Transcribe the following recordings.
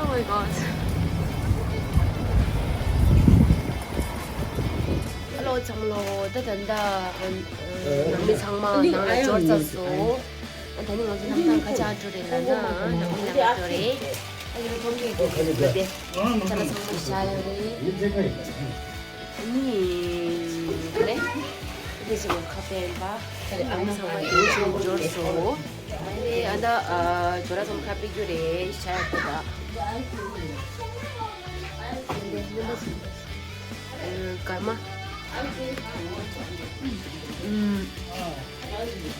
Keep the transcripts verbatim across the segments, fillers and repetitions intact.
Oh my god. Hello ཚང་མ་ལོ། ད་ད་ད་ནང་མི་ཚང་མ་ནང་ལ་འབྱོར་ཚར་སོང་། ཨ་ད་ནི་ང་ཚོ་གནམ་ཐང་ཁ་ཆག་འགྲོ་རེད་ལ་ན་ནང་མི་ལ་འགྲོ་རེད། ཨ་ཡོད་ཐོང་གི་འགྲོ་རེད། ད་ལ་ཚང་མ་ཤ་ཡོད་རེད། ཨ་ནི་ཨ་ལེ། དེ་ཞིག་ཁ་ཕན་པ། ཨ་ནི་ཚང་མ་ཡོད་ཞིག་འབྱོར་སོང་། ཨ་ནི་ཨ་ད་ཇོ་ར་ཚང་ཁ་ཕེ་རྒྱུ་རེད་ཤ་ཡོད་པ། ཀརྨ།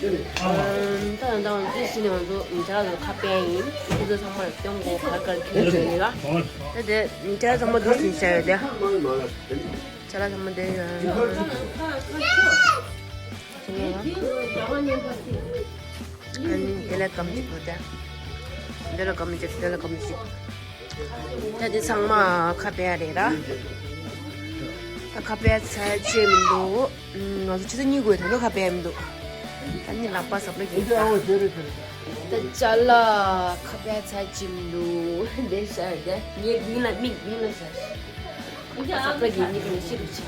ད་ཡང་ད་དུས་སུ་ནས་ང་ཚོ་ཇ་ལ་ཁ་ཕན་ཡིན། ཁྱེད་ཚོ་ཚང་མར་སྟོན་གོ་ག་གར་ཁྱེད་ཚོ་ཡིན་ལ། ད་དེ་ཇ་ཚང་མ་འདུག་སུ་བྱ་ཡོད་དེ། ཇ་ལ་ཚང་མ་འདུག་ཡོད། ཨ་ནི་དེ་ལ་སྐམ་གཅིག་དགོས་དེ། འདི་ལ་སྐམ་གཅིག་འདི་ལ་སྐམ་གཅིག་ད་དེ་ཚང་མ་ཁ་ཕྱེ་ཡ་རེད་ར། ད་ཁ་ཕྱེ་ཚར་ཅི་མི་འདུག་ང་ཚོ་ཆུ་ཚོད་གཉིས་དགོས་ད་དུང་ཁ་ཕྱེ་ཡ་མི་འདུག་ད་ནི་ལག་པ་ཟབ་ལ་གིན། ད་ཅ་ལག་ཁ་ཕྱེ་ཚར་ཅི་མི་འདུག་དེ་ཤར་དེ་ངའི་མདུན་ལ་མིག་མདུན་ལ་ཤར། ཟབ་ལ་གིན་ནི་གིན་ཤི་རུ་ཆི།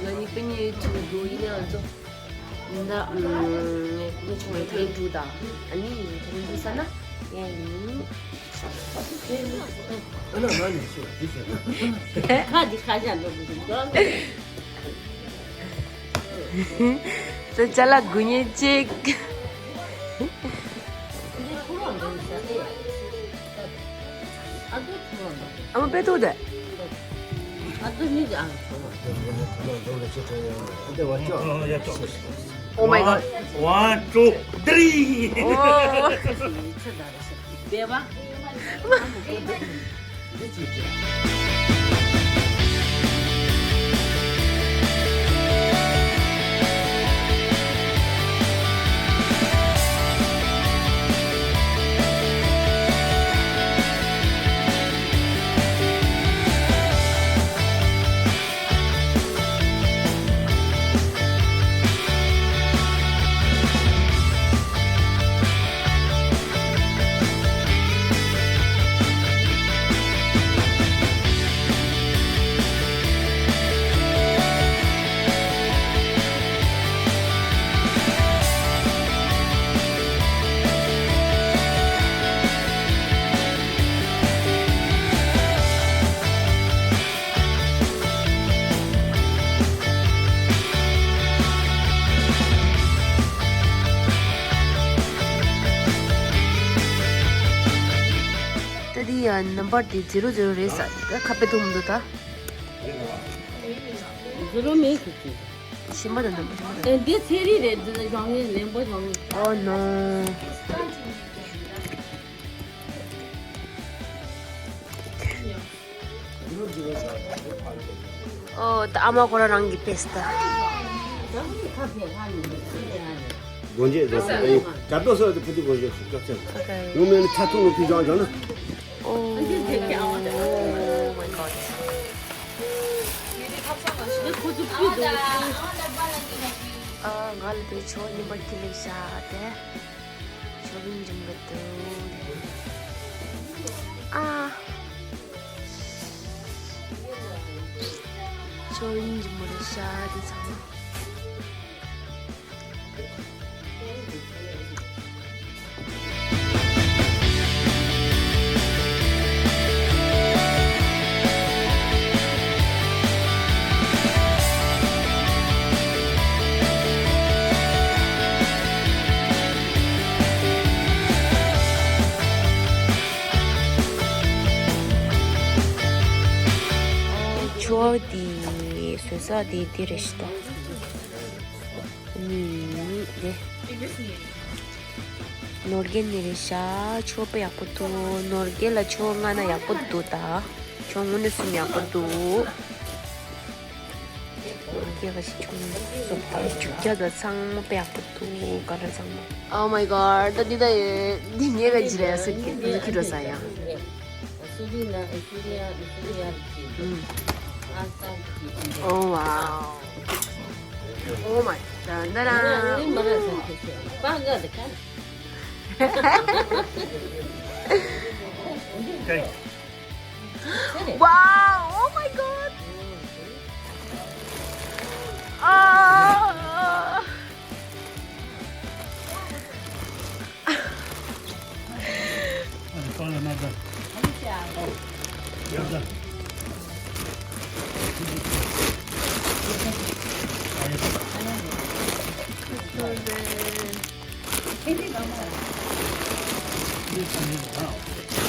ང་ནི་ཀུ་ཉི་ཐུག་འདུག་ཡིན་ནའང་ཚོ། ད་ཨུམ་ངས་ཁྱོད་ལ་ཐེངས་དྲུག་དང་ཨ་ནི་ཐེངས་དྲུག་ས་ན་ཡང་ཡིན། ཁ་འདི་ཁ་བཞག་འགྲོ་དགོས་འདུག་ད་ཅ་ལག་དགུ་ཉིས་གཅིག་ཨ་མ་དཔེ་ཐུག་དེ། Oh my god. One, two, three. Oh. ནམ་བར་དེ་ཛི་རོ་ཛི་རོ་རེད་ཟེར། ད་ཁ་དཔེ་ཐུབ་མི་འདུག་ད། ཛི་རོ་མེད་ཟེར་གྱི། ཞིམ་པ་དང་ནམ་བར་ཞིམ་པ་དང་། ཨེ་འདི་ཚེ་རིང་རེད། འདི་ལ་བཞག་ངེས་ལེན་པོ་བཞག་ངེས། Oh no. ཨོ་ད་ཨ་མ་ཁོ་རང་རང་གི་པེ་སི་ད། སྒོ་འབྱེད་བཟོ་ས་ཨེ་ག་རྡོ་སོགས་དེ་ཕུ་དུ་སྒོ་འབྱེད་སུ་སྐབས་ཆེན་ཡོང་མེད་ནི་ཆ་ཐུང་ནོ་ཕི་བཞག་བཞག་ན། Oh my god. ཨ་ང་ལ་དེ་ཆོ་ཉིན་པ་ཁྱི་ལེ་ཤ་དེ། ཆོ་བིན་འཇིམ་གི་དུ། ཨ། ཆོ་བིན་འཇིམ་གི་ཤ་དེ་ཚང་མ། ཆོ་དེ་བཟོ་ས་དེ་དེ་རེད་ཤི་ད། ནི་དེ། ནོར་རྒྱན་ནི་རེད་ཤ། ཆོ་དཔེ་ཡག་པོ་འདུག་ནོར་རྒྱན་ལ་ཆོ་མངགས་ན་ཡག་པོ་འདུག་ད། ཆོ་དངོས་གནས་སུ་ཡག་པོ་འདུག་ནོར་རྒྱན་ག་ཞིག་ཆོ་སོབ་ད་ཆུ་རྐྱལ་དང་ཚང་མ་དཔེ་ཡག་པོ་འདུག་ག་རེ་ཚང་མ། Oh my god. ད་འདི་ད་ཡོད། འདི་ངའི་ག་ཅི་རེད་ཟེར་གི་འདི་ཁྱི་འགྲོ་ས་ཡ། Oh wow. Oh my. ད་ད་ར། Wow. Oh my god. ཨ།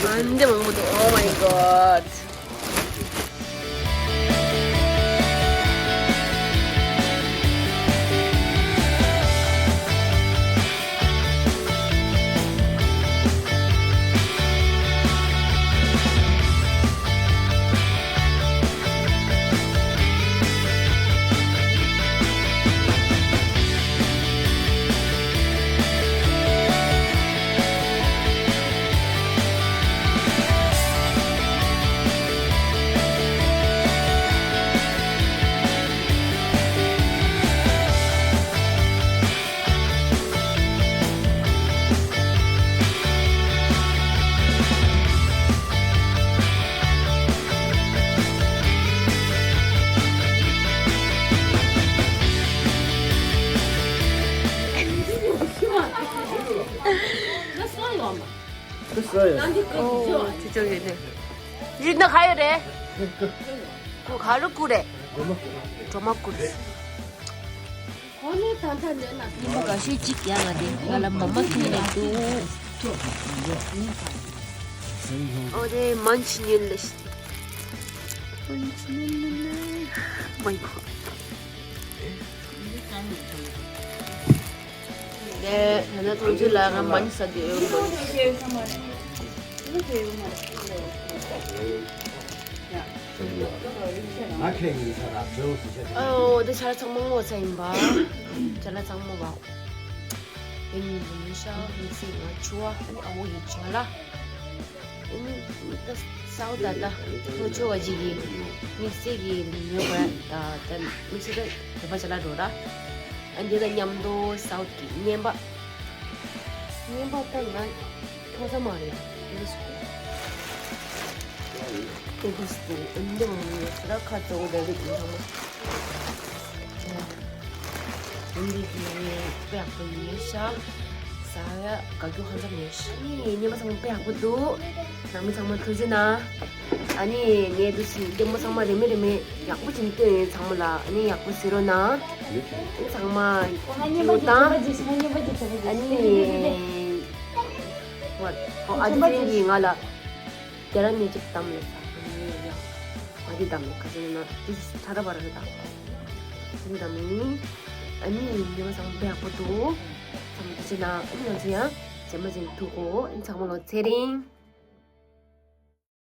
ཨ་འདི་མང་པོ་འདུག Oh my god. ཨོ་ཆུ་ཆུ་ཡོད་ནི། རིག་ན་ག་ཡོད་རེད། ཁོ་ག་རུ་ཀུ་རེད། གྲོ་མ་ཀུ་རེད། ཉིན་མོ་འགའ་ཤས་ཅིག་ཡར་ལ་དེ་ང་ལ་མ་མ་ཁྱེར་ནས་འདུག་ཨོ་རེད། མན་ཆི་ཉིན་ལ་ཤི། མན་ཆི་ཉིན་ལ་ལ། མ་ཡི་ཁོ། ལས་ད་ནི་ཐུང་ཆུ་ལ་ང་མན་ས་དེ་ཡོད་མ། ཨོ་དེ་ཆ་ལ་ཚང་མ་ངོ་ཚ་ཡིན་པ། ཆ་ལ་ཚང་མ་བ། ཨེ་ནི་མི་ཤ་མི་སི་ང་ཆུ་བ་ཨ་ནི་ཨ་བོ་ཡི་ཆ་ལ། ཨེ་ནི་ད་སའུ་ད་ད་ལྷོ་ཕྱོགས་བ་ཅིག་གི་མི་སི་གི་ཉོ་བ་ད་ད་མི་སི་ད་དེ་པ་ཆ་ལ་འགྲོ་ར། ཨ་འདི་ད་མཉམ་དུ་སའུ་གི་ཉན་པ། ཉན་པ་ད་ང་ཐོ་ས་མ་རེད། ཡོད་སུ། ཨེ་གུ་སི་ཏི་ཨ་འདི་མ་ཡོད་སུ་ར་ཁ་ཙོག་ད་གི་ཐོ་ས་མ། འདི་གི་དཔེ་ཡག་པོ་ཡིན་ཤག་ཟ་ཡ་དགའ་སྐྱོ་ཧ་ཅང་མེད་ཤག་ཉན་པ་ཚང་མ་དཔེ་ཡག་པོ་འདུག་ནང་མི་ཚང་མ་ཐུགས་རྗེ་གནང་། ཨ་ནི་ངས་འདུག་སེ་ལྟད་མོ་ཚང་མ་རེ་མེ་རེ་མེ་ཡག་པོ་བྱིན་སྟོན་ཡོད་ཚང་མ་ལ། ཨ་ནི་ཡག་པོ་གཟིགས་རོགས་གནང་། ཨ་ནི་ཚང་མ་ཡག་པོ་དང་། ཨ་ནི་ཨོ་ཨ་ཅེ་ཅེན་གྱིས་ང་ལ། དེ་རང་ཉེ་ཅིག་དམ་ལས་ས་ཉེ་ཡ། ང་དེ་དམ་ལས་ཁ་ཅིག་ན་དེ་ཁྲ་ད་བར་རེད་ད། དེ་དམ་ནི་ཨ་ནི་ཉི་མ་སང་བེ་ཧ་པོ་འདུག་ཚང་མ་དེ་ཅི་ན་ཨ་ནི་ང་ཚོ་ཡང་རྗེས་མ་ཅིག་ཐུག་གོ། ཨ་ནི་ཚང་མ་ལོ་ཚེ་རིང་།